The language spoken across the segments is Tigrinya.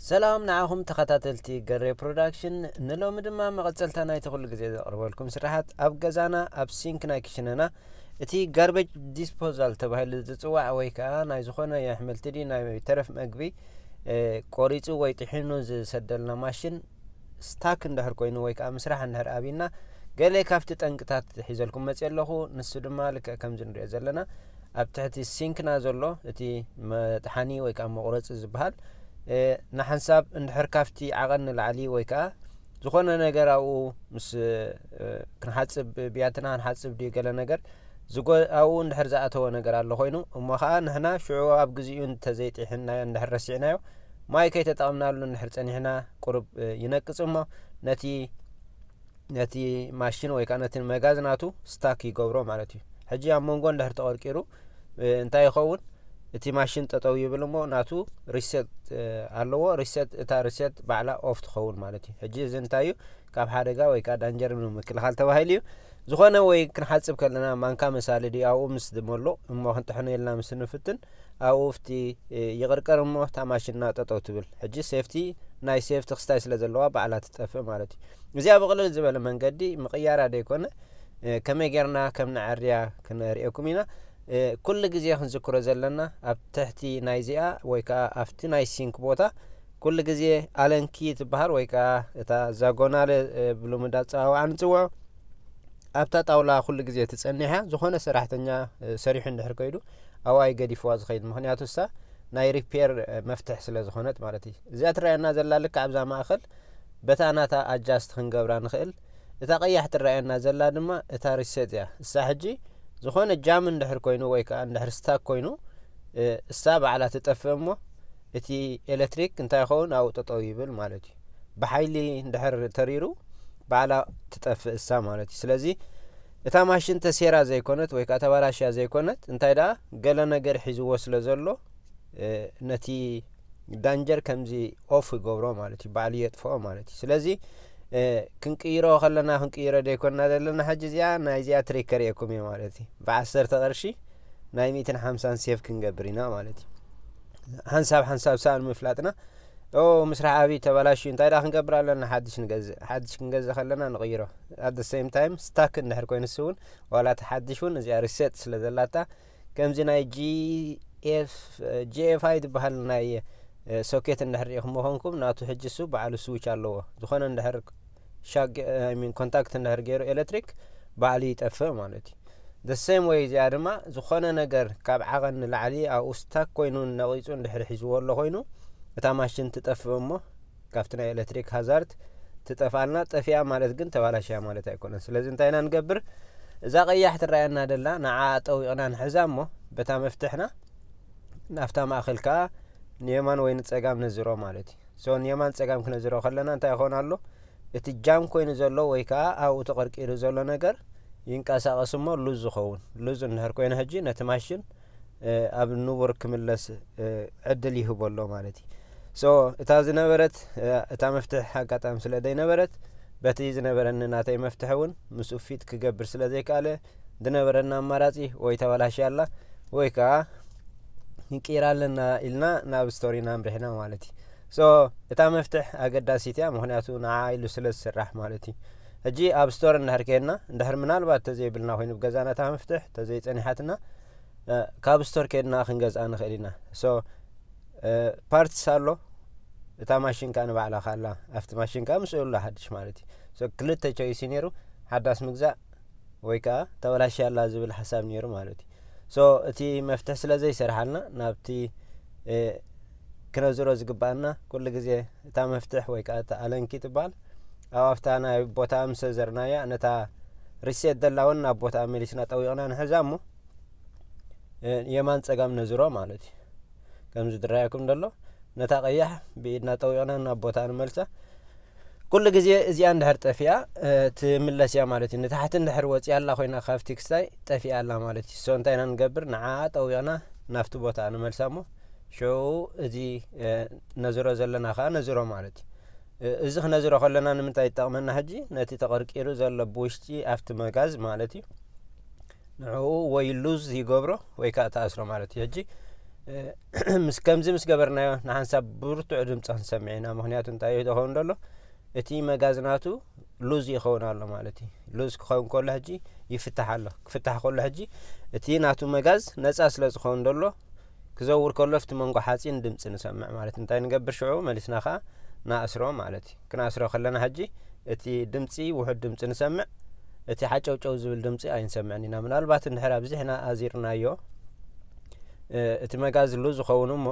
ሰላም ንዓኹም ተኸታተልቲ ገሬ ፕሮዳክሽን። ንሎሚ ድማ መቐጸልታ ናይቲ ኩሉ ግዜ ዘቕርበልኩም ስራሓት ኣብ ገዛና፣ ኣብ ሲንክ ናይ ክሽነና፣ እቲ ጋርቤጅ ዲስፖዛል ተባሂሉ ዝጽዋዕ ወይ ከኣ ናይ ዝኾነ የሕምልቲ ድዩ ናይ ተረፍ መግቢ፣ እ፣ ቆሪጹ ወይ ጥሒኑ ዝሰደልና ማሽን ስታክ እንድሕር ኮይኑ ወይ ከኣ ምስራሕ እንድሕር ኣብይና፣ ገለ ካብቲ ጠንቅታት ሒዘልኩም መጽየ ኣለኹ። ንሱ ድማ ልክዕ ከምዚ ንሪኦ ዘለና ኣብ ትሕቲ ሲንክና ዘሎ እቲ መጥሓኒ ወይ ከኣ መቑረጺ ዝበሃል፣ እ፣ ንሓንሳብ እንድሕር ካብቲ ዓቐን ንላዕሊ ወይ ከኣ ዝኾነ ነገር ኣብኡ ምስ፣ እ፣ ክንሓጽብ ብያትና ክንሓጽብ ድዩ ገለ ነገር ዝጎ-፣ ኣብኡ እንድሕር ዝኣተወ ነገር ኣሎ ኮይኑ፣ እሞ ኸኣ ንሕና ሽዑ ኣብ ግዚኡ እንተዘይጢሕናዮ እንድሕር ረሲዕናዮ፣ ማይ ከይተጠቐምናሉ እንድሕር ጸኒሕና ቁሩብ፣ እ፣ ይነቅጽ እሞ ነቲ፣ ነቲ ማሽን ወይ ከኣ ነቲ መጋዝ ናቱ ስታክ ይገብሮ ማለት እዩ። ሕጂ ኣብ መንጎ እንድሕር ተቐርቂሩ፣ እ፣ እንታይ ይኸውን? እቲ ማሽን ጠጠው ይብል እሞ ናቱ ሪሴት፣ እ፣ ኣለዎ። ሪሴት፣ እታ ሪሴት ባዕላ ኦፍ ትኸውን ማለት እዩ። ሕጂ እዚ እንታይ እዩ? ካብ ሓደጋ ወይ ከኣ ዳንጀር ንምክልኻል ተባሂሉ እዩ። ዝኾነ ወይ ክንሓጽብ ከለና ማንካ መሳሊ ድዩ ኣብኡ ምስ ድመሎ እሞ ክንጥሕኖ ኢልና ምስ ንፍትን ኣብኡ ፍቲ፣ እ፣ ይቕርቀር እሞ እታ ማሽንና ጠጠው ትብል። ሕጂ ሴፍቲ፣ ናይ ሴፍቲ ክስታይ ስለ ዘለዋ ባዕላ ትጠፍእ ማለት እዩ። እዚኣ ብቕልል ዝበለ መንገዲ ምቕያራ ደይኮነ፣ እ፣ ከመይ ጌርና ከም ንዓርያ ክነርእየኩም ኢና። እ፣ ኩሉ ግዜ ክንዝክሮ ዘለና ኣብ ትሕቲ ናይዚኣ ወይ ከኣ ኣብቲ ናይ ሲንክ ቦታ ኩሉ ግዜ ኣለንኪ ትበሃል ወይ ከኣ እታ ዛጎናለ፣ እ፣ ብልሙድ ኣጸዋውዓ ንጽውዖ ኣብታ ጣውላ ኩሉ ግዜ ትጸንሕ እያ። ዝኾነ ሰራሕተኛ፣ እ፣ ሰሪሑ እንድሕር ከይዱ ኣብኣ እዩ ገዲፍዋ ዝኸይድ። ምኽንያቱ እሳ ናይ ሪፔር፣ እ፣ መፍትሕ ስለ ዝኾነት ማለት እዩ። እዚኣ ትረኣየና ዘላ ልክዕ ኣብዛ ማእከል በታ ናታ ኣጃስት ክንገብራ ንኽእል። እታ ቀያሕ ትረኣየና ዘላ ድማ እታ ሪሴት እያ። እሳ ሕጂ ዝኾነ ጃም እንድሕር ኮይኑ ወይ ከኣ እንድሕር ስታክ ኮይኑ፣ እ፣ እሳ ባዕላ ትጠፍእ እሞ እቲ ኤሌክትሪክ እንታይ ይኸውን? ኣብኡ ጠጠው ይብል ማለት እዩ። ብሓይሊ እንድሕር ተሪሩ ባዕላ ትጠፍእ እሳ ማለት እዩ። ስለዚ እታ ማሽን ተሴራ ዘይኮነት ወይ ከኣ ተባላሽያ ዘይኮነት፣ እንታይ ደኣ ገለ ነገር ሒዝዎ ስለ ዘሎ፣ እ፣ ነቲ ዳንጀር ከምዚ ኦፍ ይገብሮ ማለት እዩ፣ ባዕሉ የጥፍኦ ማለት እዩ። ስለዚ፣ እ፣ ክንቅይሮ ከለና ክንቅይሮ ደይኮንና ዘለና፣ ሕጂ እዚኣ ናይ እዚኣ ትሪክ ከርእየኩም እየ ማለት እዩ። ብዓሰርተ ቅርሺ ናይ ሚእትን ሓምሳን ሴፍ ክንገብር ኢና ማለት እዩ። ሓንሳብ ሓንሳብ ሳብ ንምፍላጥና፣ ኦ፣ ምስራሕ ኣብይ ተበላሽዩ፣ እንታይ ደኣ ክንገብር ኣለና? ሓድሽ ንገዝእ። ሓድሽ ክንገዝእ ከለና ንቕይሮ። ኣት ሴም ታይም ስታክ እንድሕር ኮይኑ ንሱ እውን ዋላ እቲ ሓድሽ እውን እዚኣ ሪሴት ስለ ዘላታ፣ ከምዚ ናይ ጂ ኤፍ፣ ጂ ኤፍ ኣይ ዝበሃል ናይ፣ እ፣ ሶኬት እንድሕር ርኢኹም ኮንኩም፣ ናቱ ሕጂ እሱ ባዕሉ ስዊች ኣለዎ። ዝኾነ እንድሕር ሻግ-፣ ኣይ ሚን፣ ኮንታክት እንድሕር ገይሩ ኤሌክትሪክ ባዕሉ ይጠፍእ ማለት እዩ። The same way እዚኣ ድማ ዝኾነ ነገር ካብ ዓቐን ንላዕሊ ኣብኡ ስታክ ኮይኑ ነቒጹ እንድሕር ሒዝዎ ኣሎ ኮይኑ፣ እታ ማሽን ትጠፍእ እሞ ካብቲ ናይ ኤሌክትሪክ ሃዛርድ ትጠፍኣልና። ጠፊኣ ማለት ግን ተባላሽያ ማለት ኣይኮነን። ስለዚ እንታይ ኢና ንገብር? እዛ ቀያሕ ትረኣየና ደላ ንዓ ጠዊቕና ንሕዛ እሞ በታ መፍትሕና ናብታ ማእከል ከኣ ንየማን ወይ ንጸጋም ነዝሮ ማለት እዩ። ሶ ንየማን ጸጋም ክነዝሮ ከለና እንታይ ይኾን ኣሎ? እቲ ጃም ኮይኑ ዘሎ ወይ ከኣ ኣብኡ ተቐርቂሩ ዘሎ ነገር ይንቀሳቐስ እሞ ሉዝ ዝኸውን። ሉዝ እንድሕር ኮይኑ ሕጂ ነቲ ማሽን፣ እ፣ ኣብ ንቡር ክምለስ፣ እ፣ ዕድል ይህቦ ኣሎ ማለት እዩ። ሶ እታ ዝነበረት፣ እ፣ እታ መፍትሕ ኣጋጣሚ ስለ ዘይነበረት በቲ ዝነበረኒ ናተይ መፍትሕ እውን ምስኡ ፊት ክገብር ስለ ዘይከኣለ ዝነበረና ኣማራጺ ወይ ተበላሽያ ኣላ ወይ ከኣ ንቅይራ ኣለና ኢልና ናብ ስቶሪና ኣምሪሕና ማለት እዩ። ሶ እታ መፍትሕ ኣገዳሲት እያ፣ ምኽንያቱ ንዓ ኢሉ ስለ ዝስራሕ ማለት እዩ። ሕጂ ኣብ ስቶር እንድሕር ከድና፣ እንድሕር ምናልባት ተዘይብልና ኮይኑ ብገዛና እታ መፍትሕ ተዘይጸኒሓትና፣ እ፣ ካብ ስቶር ከድና ክንገዝኣ ንኽእል ኢና። ሶ፣ እ፣ ፓርትስ ኣሎ፣ እታ ማሽን ከኣ ንባዕላ ከኣ ኣላ፣ ኣብቲ ማሽን ከኣ ምስኡ ኣሎ ሓድሽ ማለት እዩ። ሶ ክልተ ቾይስ እዩ ነይሩ፣ ሓዳስ ምግዛእ ወይ ከኣ ተበላሽያ ኣላ ዝብል ሓሳብ ነይሩ ማለት እዩ። ሶ እቲ መፍትሕ ስለ ዘይሰርሓልና ናብቲ፣ እ፣ ክነዝሮ ዝግባኣና ኩሉ ግዜ እታ መፍትሕ ወይ ከኣ እታ ኣለንኪ ትበሃል ኣብ ኣብታ ናይ ቦታኣ ምስ ዘዘርናያ ነታ ሪሴት ደላ እውን ናብ ቦታኣ መሊስና ጠዊቕና ንሕዛ እሞ፣ እ፣ የማን ጸጋም ነዝሮ ማለት እዩ። ከምዚ ዝረኣየኩም ዘሎ ነታ ቀያሕ ብኢድና ጠዊቕና ናብ ቦታኣ ንመልሳ። ኩሉ ግዜ እዚኣ እንድሕር ጠፊኣ፣ እ፣ ትምለስ እያ ማለት እዩ። ንታሕቲ እንድሕር ወፂኣ ኣላ ኮይና ካብቲ ክስታይ ጠፊኣ ኣላ ማለት እዩ። ሶ እንታይ ኢና ንገብር? ንዓ ጠዊቕና ናብቲ ቦታኣ ንመልሳ እሞ ሽዑ እዚ፣ እ፣ ነዝሮ ዘለና ከኣ ነዝሮ ማለት እዩ። እ፣ እዚ ክነዝሮ ከለና ንምንታይ ይጠቕመና? ሕጂ ነቲ ተቐርቂሩ ዘሎ ብውሽጢ ኣብቲ መጋዝ ማለት እዩ። ንዕኡ ወይ ሉዝ ይገብሮ ወይ ከኣ ተኣስሮ ማለት እዩ። ሕጂ ምስ ከምዚ ምስ ገበርናዮ ንሓንሳብ ብርቱዕ ድምፂ ክንሰምዕ ኢና። ምክንያቱ እንታይ ይኸውን ዘሎ? እቲ መጋዝ ናቱ ሉዝ ይኸውን ኣሎ ማለት እዩ። ሉዝ ክኸውን ከሎ ሕጂ ይፍታሕ ኣሎ። ክፍታሕ ከሎ ሕጂ እቲ ናቱ መጋዝ ነፃ ስለ ዝኸውን ዘሎ ክዘውር ከሎ ኣብቲ መንጎ ሓፂን ድምፂ ንሰምዕ ማለት። እንታይ ንገብር ሽዑ? መሊስና ከዓ ንኣስሮ ማለት እዩ። ክነኣስሮ ከለና ሕጂ እቲ ድምፂ ውሑድ ድምፂ ንሰምዕ፣ እቲ ሓጨውጨው ዝብል ድምፂ ኣይንሰምዕን ኢና። ምናልባት እንድሕር ኣብዚሕና ኣዚርናዮ እቲ መጋዝ ሉዝ ዝኸውን እሞ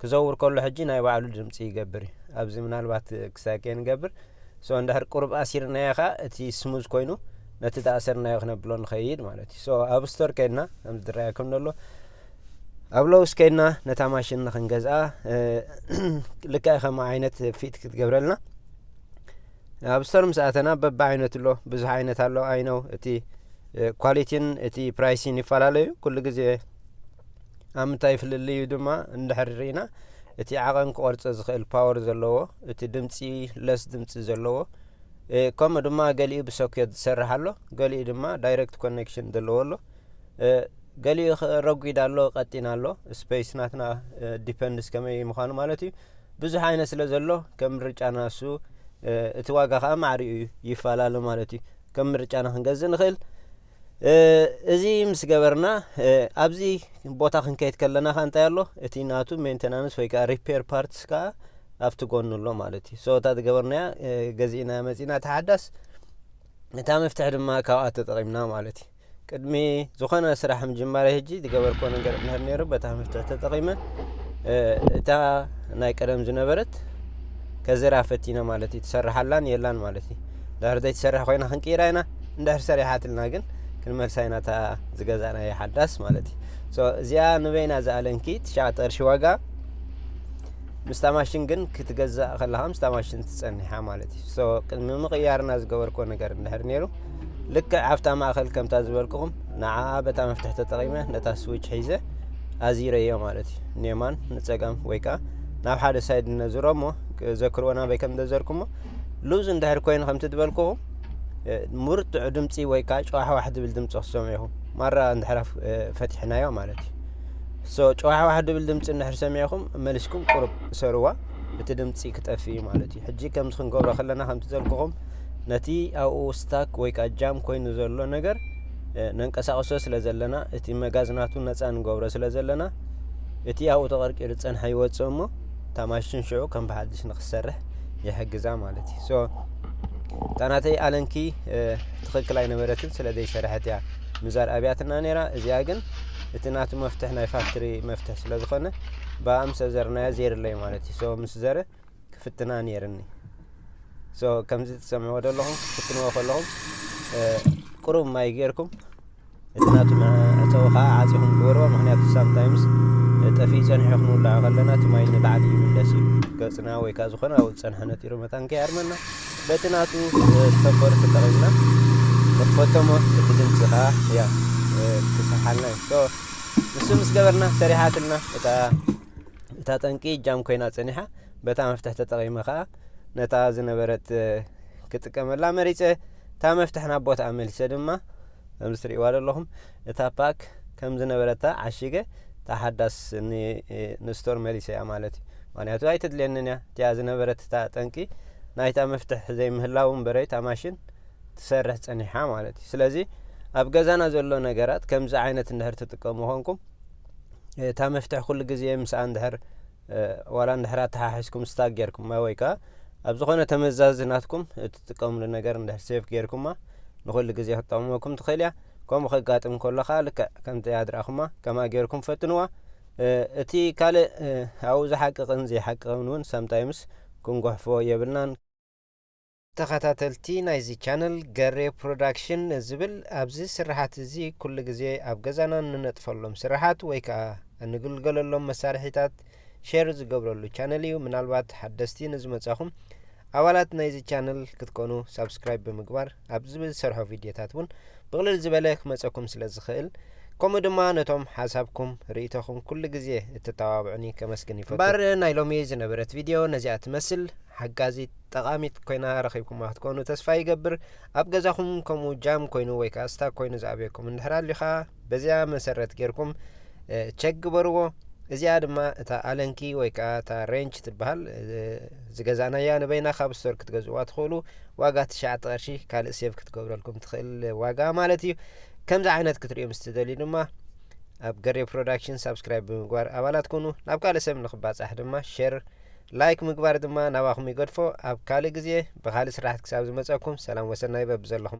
ክዘውር ከሎ ሕጂ ናይ ባዕሉ ድምፂ ይገብር እዩ። ኣብዚ ምናልባት ክሳይ ከይንገብር ሶ እንድሕር ቁሩብ ኣሲርናዮ ኸዓ እቲ ስሙዝ ኮይኑ ነቲ ዝኣሰርናዮ ክነብሎ ንኸይድ ማለት እዩ። ሶ ኣብ ስቶር ከይድና ከምዚ ዝረኣየኩም ዘሎ ኣብ ሎውስ ከይድና ነታ ማሽን ንክንገዝኣ ልክዕ ከም ዓይነት ፊት ክትገብረልና ኣብ ስቶር ምስ ኣተና በቢ ዓይነት ኣሎ፣ ብዙሕ ዓይነት ኣሎ። ኣይነው እቲ ኳሊቲን እቲ ፕራይሲን ይፈላለዩ። ኩሉ ግዜ ኣብ ምንታይ ፍልልዩ ድማ እንድሕር ርኢና እቲ ዓቐን ክቆርፀ ዝኽእል ፓወር ዘለዎ፣ እቲ ድምፂ ለስ ድምፂ ዘለዎ፣ ከምኡ ድማ ገሊኡ ብሶኬት ዝሰርሕ ኣሎ፣ ገሊኡ ድማ ዳይሬክት ኮኔክሽን ዘለዎ ኣሎ። ገሊኡ ረጒድ ኣሎ፣ ቀጢን ኣሎ። ስፔስ ናትና ዲፐንድስ ከመይ ምዃኑ ማለት እዩ። ብዙሕ ዓይነት ስለ ዘሎ ከም ምርጫና እሱ እቲ ዋጋ ከዓ ማዕሪኡ ይፈላለ ማለት እዩ። ከም ምርጫና ክንገዝእ ንኽእል። እዚ ምስ ገበርና ኣብዚ ቦታ ክንከይድ ከለና ከዓ እንታይ ኣሎ? እቲ ናቱ ሜንቴናንስ ወይ ከዓ ሪፔር ፓርትስ ከዓ ኣብቲ ጎኑ ኣሎ ማለት እዩ። ሶ እታ ዝገበርናያ ገዚእና መፂና ተሓዳስ እታ መፍትሒ ድማ ካብኣ ተጠቒምና ማለት እዩ። ቅድሚ ዝኾነ ስራሕ ምጅማረይ ሕጂ ዝገበርኮ ነገር እንድሕር ነይሩ በታ መፍትሒ ተጠቒመ እታ ናይ ቀደም ዝነበረት ከዝራ ፈቲነ ማለት እዩ። ትሰርሓላን የላን ማለት እዩ። እንድሕር ዘይትሰርሕ ኮይና ክንቅይራ ኢና። እንድሕር ሰሪሓትልና ግን ክንመልሳ ኢና እታ ዝገዛእናያ ሓዳስ ማለት እዩ። ሶ እዚኣ ንበይና ዝኣለንኪ ትሽዓተ ቅርሺ ዋጋ ምስታ ማሽን ግን ክትገዛእ ከለኻ ምስታ ማሽን ትጸኒሓ ማለት እዩ። ሶ ቅድሚ ምቕያርና ዝገበርኮ ነገር እንድሕር ነይሩ ልክዕ ኣብታ ማእኸል ከምታ ዝበልኩኹም ንዓ በታ መፍትሒ ተጠቒመ ነታ ስዊች ሒዘ ኣዚረዮ ማለት እዩ። ንየማን ንጸጋም ወይ ከዓ ናብ ሓደ ሳይድ ነዝሮ እሞ ዘክርዎ ናበይ ከም ዘዘርኩሞ ሉዝ እንድሕር ኮይኑ ከምቲ ዝበልኩኹም ምርጡዕ ድምፂ ወይ ከዓ ጨዋሕዋሕ ዝብል ድምፂ ክሰምዑ ኢኹም። ማራ እንድሕር ፈቲሕናዮ ማለት እዩ። ሶ ጨዋሕዋሕ ዝብል ድምፂ እንድሕር ሰሚዕኹም መሊስኩም ቁሩብ እሰርዋ፣ እቲ ድምፂ ክጠፍእ እዩ ማለት እዩ። ሕጂ ከምዚ ክንገብሮ ከለና ከምቲ ዘልኩኹም ነቲ ኣብኡ ስታክ ወይ ከዓ ጃም ኮይኑ ዘሎ ነገር ነንቀሳቕሶ ስለ ዘለና እቲ መጋዝ ናቱ ነፃ ንገብሮ ስለ ዘለና እቲ ኣብኡ ተቐርቂሩ ዝፀንሐ ይወፅእ እሞ እታ ማሽን ሽዑ ከም ብሓድሽ ንክሰርሕ ይሕግዛ ማለት እዩ። ሶ እታ ናተይ ኣለንኪ ትኽክል ኣይነበረትን ስለ ዘይሰርሐት እያ ምዛር ኣብያትና ነይራ። እዚኣ ግን እቲ ናቱ መፍትሕ ናይ ፋክትሪ መፍትሕ ስለ ዝኾነ ብኣም ሰዘርናዮ ዜርለይ ማለት እዩ። ሶ ምስ ዘረ ክፍትና ነይርኒ። ሶ ከምዚ ትሰምዕዎ ዘለኹም ክትፍትንዎ ከለኹም ቁሩብ ማይ ጌርኩም እቲ ናቱ መዕፀዊ ከዓ ዓፂኹም ግበርዎ። ምክንያቱ ሳምታይምስ ጠፊኡ ፀኒሑ ክንውልዖ ከለና እቲ ማይ ንላዕሊ ይምለስ እዩ። ገፅና ወይ ከዓ ዝኾነ ኣብኡ ዝፀንሐ ነጢሩ መታን ከይሃርመና በቲ ናቱ ስተምፐር ተጠቒምና ንክፈቶሞ እቲ ድምፂ ከዓ ያ ክስርሓልና እዩ። ሶ ንሱ ምስ ገበርና ሰሪሓትልና እታ እታ ጠንቂ ጃም ኮይና ፀኒሓ በታ መፍትሕ ተጠቒመ ከዓ ነታ ዝነበረት ክጥቀመላ መሪፀ። እታ መፍትሕ ናብ ቦታኣ መሊሰ ድማ ከምዚ ትርእይዋ ዘለኹም እታ ፓክ ከም ዝነበረታ ዓሺገ እታ ሓዳስ ንስቶር መሊሰ እያ ማለት እዩ። ምክንያቱ ኣይተድልየንን እያ እቲኣ ዝነበረት እታ ጠንቂ ናይታ መፍትሕ ዘይምህላው እምበረ እታ ማሽን ትሰርሕ ፀኒሓ ማለት እዩ። ስለዚ ኣብ ገዛና ዘሎ ነገራት ከምዚ ዓይነት እንድሕር ትጥቀሙ ኮንኩም እታ መፍትሕ ኩሉ ግዜ ምስኣ እንድሕር ዋላ እንድሕር ኣተሓሒዝኩም ስታክ ጌርኩማ ወይ ከዓ ኣብ ዝኾነ ተመዛዚ ናትኩም እትጥቀምሉ ነገር እንድሕር ሴፍ ጌርኩማ ንኩሉ ግዜ ክትጠቕመኩም ትኽእል እያ። ከምኡ ከጋጥም ከሎ ከዓ ልክዕ ከምቲ ኣድራኹማ ከምኣ ጌርኩም ፈትንዋ። እቲ ካልእ ኣብኡ ዝሓቅቕን ዘይሓቅቕን እውን ሳምታይምስ ክንጉሕፎ የብልናን። ተኸታተልቲ ናይዚ ቻነል ገሬ ፕሮዳክሽን ዝብል ኣብዚ ስርሓት እዚ ኩሉ ግዜ ኣብ ገዛና እንነጥፈሎም ስርሓት ወይ ከዓ እንግልገለሎም መሳርሒታት ሼር ዝገብረሉ ቻነል እዩ። ምናልባት ሓደስቲ ንዝመጻኹም ኣባላት ናይዚ ቻነል ክትኮኑ ሳብስክራይብ ብምግባር ኣብዚ ዝሰርሖ ቪድዮታት እውን ብቕልል ዝበለ ክመጸኩም ስለ ዝኽእል ከምኡ ድማ ነቶም ሓሳብኩም ርእይቶኹም ኩሉ ግዜ እተተባብዑኒ ከመስግን ይፈቱ። እምበር ናይ ሎሚ ዝነበረት ቪድዮ ነዚኣ ትመስል። ሓጋዚት ጠቓሚት ኮይና ረኺብኩማ ክትኮኑ ተስፋ ይገብር። ኣብ ገዛኹም ከምኡ ጃም ኮይኑ ወይ ከዓ ስታክ ኮይኑ ዝኣብየኩም እንድሕር ኣልዩ ከዓ በዚኣ መሰረት ጌርኩም ቸክ ግበርዎ። እዚኣ ድማ እታ ኣለንኪ ወይ ከዓ እታ ሬንች ትበሃል። ዝገዛእናያ ንበይና ካብ ስቶር ክትገዝእዋ ትኽእሉ። ዋጋ ትሽዓተ ቅርሺ፣ ካልእ ሴቭ ክትገብረልኩም ትኽእል ዋጋ ማለት እዩ። ከምዚ ዓይነት ክትሪኡ ምስ ትደልዩ ድማ ኣብ ገሬ ፕሮዳክሽን ሳብስክራይብ ብምግባር ኣባላት ኩኑ። ናብ ካልእ ሰብ ንክባፃሕ ድማ ሼር፣ ላይክ ምግባር ድማ ናባኹም ይገድፎ። ኣብ ካልእ ግዜ ብካልእ ስራሕት ክሳብ ዝመፀኩም ሰላም ወሰናይ በብዘለኹም